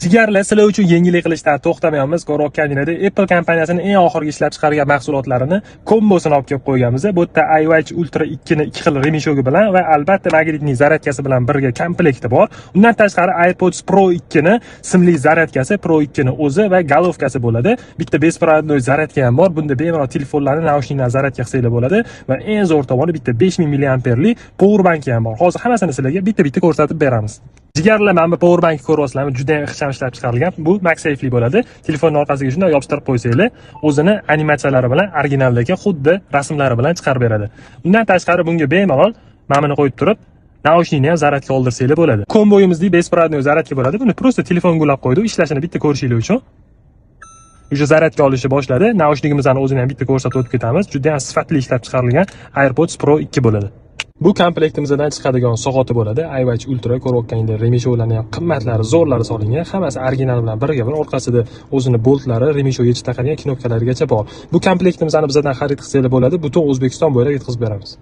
Jigarlar, sizlar uchun yengillik qilishdan to'xtamayapmiz. Ko'rayotganinglarda, Apple kompaniyasining eng oxirgi ishlab chiqargan mahsulotlarini kombosini olib kelib qo'yganmiz. Bu yerda iWatch Ultra 2 ni ikki xil ремешок i bilan va albatta magnitli zaryadkasi bilan birga komplekti bor. Undan tashqari AirPods Pro 2 ni simli zaryadkasi, Pro 2 ni o'zi va головка si bo'ladi. Bitta беспроводной zaryadka ham bor. Bunda bemalol telefonlarni, наушник larni zaryadka qilsanglar bo'ladi va eng zo'r tomoni, bitta 5000 milliamperli power bank ham bor. Hozir hammasini sizlarga bitta-bitta ko'rsatib beramiz. Jigarlar, mana bu power bank ko'ryapsizlarmi? Juda ham ixcham ishlab chiqarilgan. Bu MagSafe'li bo'ladi. Telefonni orqasiga shunday yopishtirib qo'ysanglar, o'zini animatsiyalari bilan originaldagi xuddi rasmlari bilan chiqarib beradi. Undan tashqari bunga bemalol mana buni qo'yib turib, наушник ni ham zaryadga oldirsanglar bo'ladi. Komboyimizda беспроводной zaryadka bo'ladi. Buni просто telefonga ulab qo'ydik, ishlashini bitta ko'rishinglar uchun. Уже zaryadka olishni boshladi. Наушник imizni o'zini ham bitta ko'rsatib o'tib ketamiz. Juda ham sifatli ishlab chiqarilgan AirPods Pro 2 bo'ladi. Bu komplektimizdan chiqadigan soati bo'ladi. iWatch Ultra, ko'rayotganingda, ремешок larni ham qimmatlari, zo'rlari solingan. Hammasi original bilan birga bir, orqasida o'zini boltlari, ремешок yechib taqadigan knopkalarigacha bor. Bu komplektimizani bizdan xarid qilsanglar bo'ladi. Butun O'zbekiston bo'ylab yetkazib beramiz.